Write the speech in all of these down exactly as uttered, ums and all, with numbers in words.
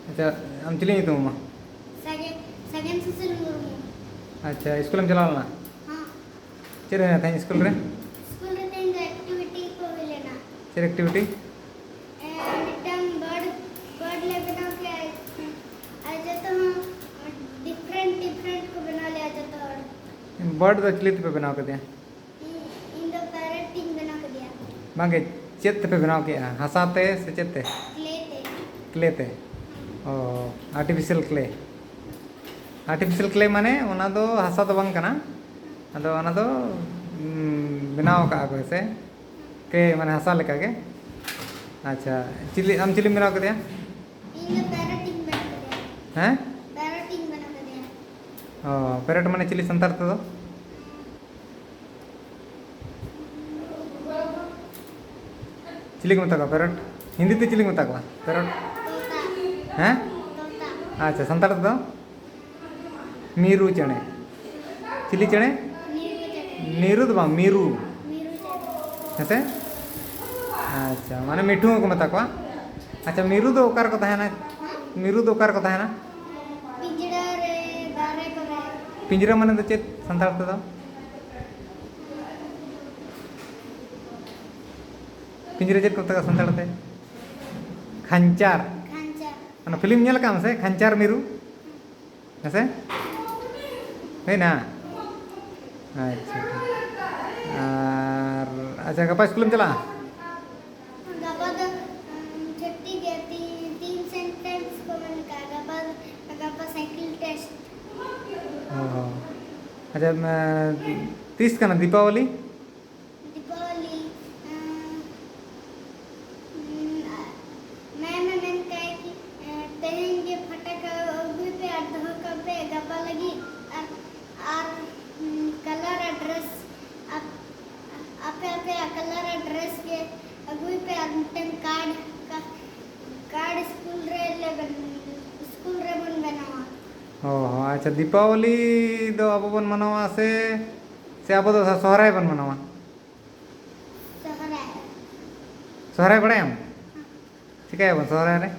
ᱟᱪᱪᱷᱟ, ᱟᱢ ᱪᱤᱞᱤ ᱧᱩᱛᱩᱢ ᱟᱢᱟ? ᱥᱟᱜᱮᱱ, ᱥᱟᱜᱮᱱ ᱥᱩᱥᱤᱞ ᱢᱩᱨᱢᱩ᱾ ᱟᱪᱪᱷᱟ, ᱥᱠᱩᱞᱮᱢ ᱪᱟᱞᱟᱣ ᱞᱮᱱᱟ? ᱦᱚᱸ᱾ ᱪᱮᱫ ᱦᱩᱭᱱᱟ ᱛᱮᱦᱮᱧ ᱥᱠᱩᱞ ᱨᱮ? ᱥᱠᱩᱞ ᱨᱮ ᱛᱮᱦᱮᱧ ᱫᱚ ᱮᱠᱴᱤᱵᱷᱤᱴᱤ ᱠᱚ ᱦᱩᱭ ᱞᱮᱱᱟ᱾ ᱪᱮᱫ ᱮᱠᱴᱤᱵᱷᱤᱴᱤ? ᱮ, ᱢᱤᱫᱴᱟᱝ ᱵᱟᱨᱰ, ᱵᱟᱨᱰ ᱞᱮ ᱵᱮᱱᱟᱣ ᱠᱮᱜᱼᱟ, ᱟᱨ ᱡᱚᱛᱚ ᱦᱚᱸ ᱰᱤᱯᱷᱟᱨᱮᱱᱴ, ᱰᱤᱯᱷᱟᱨᱮᱱᱴ ᱠᱚ ᱵᱮᱱᱟᱣ ᱞᱮᱜᱼᱟ ᱡᱚᱛᱚ ᱦᱚᱲ᱾ ᱵᱟᱨᱰ ᱫᱚ ᱪᱤᱞᱤ ᱛᱮᱯᱮ ᱵᱮᱱᱟᱣ ᱠᱮᱫᱮᱭᱟ? ᱤᱧ, ᱤᱧ ᱫᱚ ᱯᱮᱨᱚᱴ ᱤᱧ ᱵᱮᱱᱟᱣ ᱠᱮᱫᱮᱭᱟ᱾ ᱵᱟᱝᱜᱮ, ᱪᱮᱫ ᱛᱮᱯᱮ ᱵᱮᱱᱟᱣ ᱠᱮᱜᱼᱟ? ᱦᱟᱥᱟ ᱛᱮ ᱥᱮ ᱪᱮᱫ ᱛᱮ? ᱠᱞᱮ ᱛᱮ᱾ ᱠᱞᱮ ᱛᱮ? ᱚ, ᱟᱨᱴᱤᱯᱷᱤᱥᱤᱭᱟᱞ ᱠᱞᱮ᱾ ᱟᱨᱴᱤᱯᱷᱤᱥᱤᱭᱟᱞ ᱠᱞᱮ ᱢᱟᱱᱮ ᱚᱱᱟ ᱫᱚ ᱦᱟᱥᱟ ᱫᱚ ᱵᱟᱝ ᱠᱟᱱᱟ, ᱟᱫᱚ ᱚᱱᱟ ᱫᱚ, ᱩᱸ, ᱵᱮᱱᱟᱣ ᱠᱟᱜᱼᱟ ᱠᱚ, ᱦᱮᱸ ᱥᱮ? ᱠᱞᱮ ᱢᱟᱱᱮ ᱦᱟᱥᱟ ᱞᱮᱠᱟ ᱜᱮ᱾ ᱟᱪᱪᱷᱟ, ᱪᱤᱞᱤ, ᱟᱢ ᱪᱤᱞᱤᱢ ᱵᱮᱱᱟᱣ ᱠᱮᱫᱮᱭᱟ? ᱤᱧ ᱫᱚ ᱯᱮᱨᱚᱴ ᱤᱧ ᱵᱮᱱᱟᱣ ᱠᱮᱫᱮᱭᱟ᱾ ᱦᱮᱸ? ᱯᱮᱨᱚᱴ ᱤᱧ ᱵᱮᱱᱟᱣ ᱠᱮᱫᱮᱭᱟ᱾ ᱚ, ᱯᱮᱨᱚᱴ ᱢᱟᱱᱮ ᱪᱤᱞᱤ ᱥᱟᱱᱛᱟᱲ ᱛᱮᱫᱚ? ᱪᱤᱞᱤ ᱠᱚ ᱢᱮᱛᱟ ᱠᱚᱣᱟ ᱯᱮᱨᱚᱴ? ᱦᱤᱱᱫᱤ ᱛᱮ ᱪᱤᱞᱤ ᱠᱚ ᱢᱮᱛᱟ ᱠᱚᱣᱟ ᱯᱮᱨᱚᱴ? ᱛᱳᱛᱟ᱾ ᱦᱮᱸ? ᱛᱳᱛᱟ᱾ ᱟᱪᱪᱷᱟ, ᱥᱟᱱᱛᱟᱲ ᱛᱮᱫᱚ? ᱢᱤᱨᱩ ᱪᱮᱬᱮ᱾ ᱪᱤᱞᱤ ᱪᱮᱬᱮ? ᱢᱤᱨᱩ ᱪᱮᱬᱮ᱾ ᱢᱤᱨᱩ ᱫᱚ ᱵᱟᱝ, ᱢᱤᱨᱩ᱾ ᱢᱤᱨᱩ ᱪᱮᱬᱮ᱾ ᱦᱮᱸᱥᱮ? ᱟᱪᱪᱷᱟ, ᱢᱟᱱᱮ ᱢᱤᱴᱷᱩ ᱦᱚᱸᱠᱚ ᱢᱮᱛᱟ ᱠᱚᱣᱟ᱾ ᱟᱪᱪᱷᱟ, ᱢᱤᱨᱩ ᱫᱚ ᱚᱠᱟ ᱨᱮᱠᱚ ᱛᱟᱦᱮᱱᱟ? ᱢᱤᱨᱩ ᱫᱚ ᱚᱠᱟ ᱨᱮᱠᱚ ᱛᱟᱦᱮᱱᱟ? ᱯᱤᱸᱡᱽᱨᱟ ᱨᱮ, ᱫᱟᱨᱮ ᱠᱚᱨᱮ᱾ ᱯᱤᱸᱡᱽᱨᱟ ᱢᱟᱱᱮ ᱫᱚ ᱪᱮᱫ ᱥᱟᱱᱛᱟᱲ ᱛᱮᱫᱚ? ᱯᱤᱸᱡᱽᱨᱟ ᱪᱮᱫ ᱠᱚ ᱢᱮᱛᱟᱜᱼᱟ ᱥᱟᱱᱛᱟᱲ ᱛᱮ? ᱠᱷᱟᱧᱪᱟᱨ᱾ ᱠᱷᱟᱧᱪᱟᱨ᱾ ᱚᱱᱟ ᱯᱷᱤᱞᱢ ᱧᱮᱞ ᱟᱠᱟᱫ ᱟᱢ ᱥᱮ, ᱠᱷᱟᱧᱪᱟᱨ ᱢᱤᱨᱩ? ᱦᱮᱸ ᱥᱮ? ᱦᱩᱭᱱᱟ? ᱟᱪᱪᱷᱟ, ᱴᱷᱤᱠ᱾ ᱟᱨ, ᱟᱪᱪᱷᱟ, ᱜᱟᱯᱟ ᱥᱠᱩᱞᱮᱢ ᱪᱟᱞᱟᱜᱼᱟ? ᱜᱟᱯᱟ ᱫᱚ, ᱩᱸ, ᱪᱷᱩᱴᱤ ᱜᱮᱭᱟ, ᱛᱤ-, ᱛᱤᱱ ᱥᱮᱱᱴᱮᱱᱥ ᱠᱚ ᱢᱮᱱ ᱠᱟᱜᱼᱟ᱾ ᱜᱟᱯᱟ, ᱜᱟᱯᱟ ᱥᱟᱭᱠᱮᱞ ᱴᱮᱥᱴ᱾ ᱚ᱾ ᱟᱪᱪᱷᱟ, ᱢᱮ-, ᱛᱤᱥ ᱠᱟᱱᱟ ᱫᱤᱯᱟᱵᱚᱞᱤ? ᱫᱤᱯᱟᱵᱚᱞᱤ, ᱮᱸ, ᱩᱸ, ᱢᱮᱢ ᱮ ᱢᱮᱱ ᱠᱟᱭ ᱠᱤ, ᱮᱸ, ᱛᱮᱦᱮᱧ ᱜᱮ ᱯᱷᱟᱴᱟᱠᱟ ᱟᱹᱜᱩᱭ ᱯᱮ ᱟᱨ ᱫᱚᱦᱚ ᱠᱟᱜ ᱯᱮ ᱜᱟᱯᱟ ᱞᱟᱹᱜᱤᱫ᱾ ᱟᱨ, ᱟᱨ, ᱩᱸ, ᱠᱟᱞᱟᱨ ᱟᱨ ᱰᱨᱮᱥ, ᱟᱯ-, ᱟᱯᱮ ᱟᱯᱮᱭᱟᱜ ᱠᱟᱞᱟᱨ ᱟᱨ ᱰᱨᱮᱥ ᱜᱮ ᱟᱹᱜᱩᱭ ᱯᱮ ᱟᱨ ᱢᱤᱫᱴᱮᱱ ᱠᱟᱨᱰ, ᱠᱟ-, ᱠᱟᱨᱰ ᱥᱠᱩᱞ ᱨᱮ ᱞᱮ ᱵᱮᱱ-, ᱥᱠᱩᱞ ᱨᱮᱵᱚᱱ ᱵᱮᱱᱟᱣᱟ᱾ ᱚ, ᱟᱪᱪᱷᱟ, ᱫᱤᱯᱟᱵᱚᱞᱤ ᱫᱚ ᱟᱵᱚ ᱵᱚᱱ ᱢᱟᱱᱟᱣᱟ ᱥᱮ, ᱥᱮ ᱟᱵᱚ ᱫᱚ ᱥᱚᱦᱨᱟᱭ ᱵᱚᱱ ᱢᱟᱱᱟᱣᱟ? ᱥᱚᱦᱨᱟᱭ᱾ ᱥᱚᱦᱨᱟᱭ ᱵᱟᱲᱟᱭᱟᱢ? ᱪᱤᱠᱟᱹᱭᱟᱵᱚᱱ ᱥᱚᱦᱨᱟᱭ ᱨᱮ?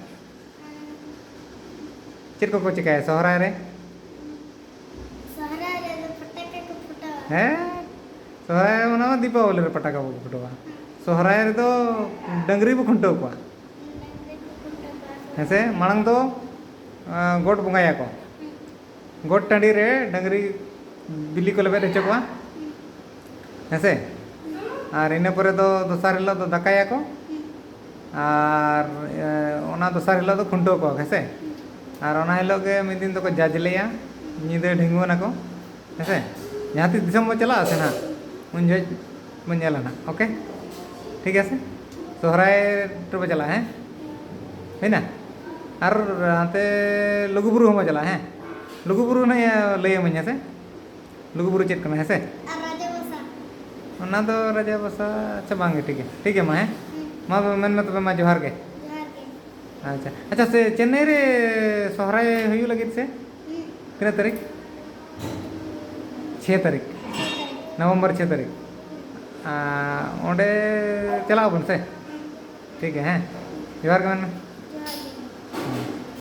ᱪᱮᱫ ᱠᱚᱠᱚ ᱪᱮᱠᱟᱭᱟ ᱥᱚᱦᱨᱟᱭ ᱨᱮ? ᱥᱚᱦᱨᱟᱭ ᱨᱮᱫᱚ ᱯᱷᱚᱴᱟᱠᱟ ᱠᱚ ᱯᱷᱩᱴᱟᱹᱣᱟ᱾ ᱦᱮᱸ, ᱥᱚᱦᱨᱟᱭ ᱨᱮ ᱚᱱᱟ ᱢᱟ ᱫᱤᱯᱟᱵᱚᱞᱤ ᱨᱮ ᱯᱷᱚᱴᱟᱠᱟ ᱵᱟᱠᱚ ᱯᱷᱩᱴᱟᱹᱣᱟ᱾ ᱥᱚᱦᱨᱟᱭ ᱨᱮᱫᱚ ᱰᱟᱹᱝᱨᱤ ᱵᱚ ᱠᱷᱩᱱᱴᱟᱹᱣ ᱠᱚᱣᱟ᱾ ᱰᱟᱹᱝᱨᱤ ᱠᱚ ᱠᱷᱩᱱᱴᱟᱹᱣ ᱠᱚᱣᱟ᱾ ᱦᱮᱸ ᱥᱮ? ᱢᱟᱲᱟᱝ ᱫᱚ, ᱟᱸ, ᱜᱚᱴ ᱵᱚᱸᱜᱟᱭᱟᱠᱚ᱾ ᱦᱩᱸ᱾ ᱜᱚᱴ ᱴᱟᱺᱰᱤ ᱨᱮ ᱰᱟᱹᱝᱨᱤ ᱵᱤᱞᱤ ᱠᱚ ᱞᱮᱵᱮᱫ ᱦᱚᱪᱚ ᱠᱚᱣᱟ᱾ ᱦᱩᱸ᱾ ᱦᱮᱸ ᱥᱮ? ᱦᱩᱸ᱾ ᱟᱨ ᱤᱱᱟᱹ ᱯᱚᱨᱮ ᱫᱚ ᱫᱚᱥᱟᱨ ᱦᱤᱞᱳᱜ ᱫᱚ ᱫᱟᱠᱟᱭᱟᱠᱚ᱾ ᱦᱩᱸ᱾ ᱟᱨ, ᱮ, ᱚᱱᱟ ᱫᱚᱥᱟᱨ ᱦᱤᱞᱳᱜ ᱫᱚ ᱠᱷᱩᱱᱴᱟᱹᱣ ᱠᱚᱣᱟ, ᱦᱮᱸ ᱥᱮ? ᱦᱩᱸ᱾ ᱟᱨ ᱚᱱᱟ ᱦᱤᱞᱳᱜ ᱜᱮ ᱢᱤᱫ ᱫᱤᱱ ᱫᱚᱠᱚ ᱡᱟᱡᱽᱞᱮᱭᱟ, ᱧᱤᱫᱟᱹ ᱰᱷᱤᱸᱜᱩᱣᱟᱹᱱᱟᱠᱚ, ᱦᱮᱸ ᱥᱮ? ᱡᱟᱦᱟᱸ ᱛᱤᱥ ᱫᱤᱥᱚᱢ ᱵᱚᱱ ᱪᱟᱞᱟᱜᱼᱟ ᱥᱮ ᱱᱟᱦᱟᱜ, ᱩᱱ ᱡᱚᱦᱚᱜ ᱵᱚᱱ ᱧᱮᱞᱟ ᱱᱟᱦᱟᱜ, ᱳᱠᱮ? ᱴᱷᱤᱠ ᱜᱮᱭᱟ ᱥᱮ? ᱥᱚᱦᱨᱟᱭ ᱨᱮᱵᱚ ᱪᱟᱞᱟᱜᱼᱟ, ᱦᱮᱸ? ᱦᱩᱭᱱᱟ? ᱟᱨ ᱦᱟᱱᱛᱮ ᱞᱩᱜᱩᱵᱩᱨᱩ ᱦᱚᱸᱵᱚ ᱪᱟᱞᱟᱜᱼᱟ, ᱦᱮᱸ? ᱞᱩᱜᱩᱵᱩᱨᱩ ᱱᱟᱦᱟᱜ ᱞᱟᱹᱭᱟᱢᱟᱹᱧ, ᱦᱮᱸ ᱥᱮ? ᱞᱩᱜᱩᱵᱩᱨᱩ ᱪᱮᱫ ᱠᱟᱱᱟ, ᱦᱮᱸ ᱥᱮ? ᱟᱨ ᱨᱟᱡᱟ ᱵᱟᱥᱟ᱾ ᱚᱱᱟ ᱫᱚ ᱨᱟᱡᱟ ᱵᱟᱥᱟ, ᱟᱪᱪᱷᱟ, ᱵᱟᱝ ᱜᱮ, ᱴᱷᱤᱠ ᱜᱮᱭᱟ, ᱴᱷᱤᱠ ᱜᱮᱭᱟ, ᱢᱟ, ᱦᱮᱸ? ᱦᱩᱸ᱾ ᱢᱟ, ᱢᱮᱱ ᱢᱮ ᱛᱚᱵᱮ, ᱢᱟ, ᱡᱚᱦᱟᱨ ᱜᱮ᱾ ᱡᱚᱦᱟᱨ ᱜᱮ᱾ ᱟᱪᱪᱷᱟ, ᱟᱪᱪᱷᱟ, ᱥᱮ ᱪᱮᱱᱱᱟᱭ ᱨᱮ ᱥᱚᱦᱨᱟᱭ ᱦᱩᱭᱩᱜ ᱞᱟᱹᱜᱤᱫ ᱥᱮ? ᱦᱩᱸ᱾ ᱛᱤᱱᱟᱹᱜ ᱛᱟᱹᱨᱤᱠᱷ? ᱪᱷᱮ ᱛᱟᱹᱨᱤᱠᱷ᱾ ᱪᱷᱮ ᱛᱟᱹᱨᱤᱠᱷ᱾ ᱱᱚᱵᱷᱮᱢᱵᱚᱨ ᱪᱷᱮ ᱛᱟᱹᱨᱤᱠᱷ᱾ ᱟᱨ ᱚᱸᱰᱮ ᱪᱟᱞᱟᱜ ᱟᱵᱚᱱ ᱥᱮ? ᱦᱩᱸ᱾ ᱴᱷᱤᱠ ᱜᱮᱭᱟ, ᱦᱮᱸ? ᱡᱚᱦᱟᱨ ᱜᱮ ᱢᱮᱱ ᱢᱮ᱾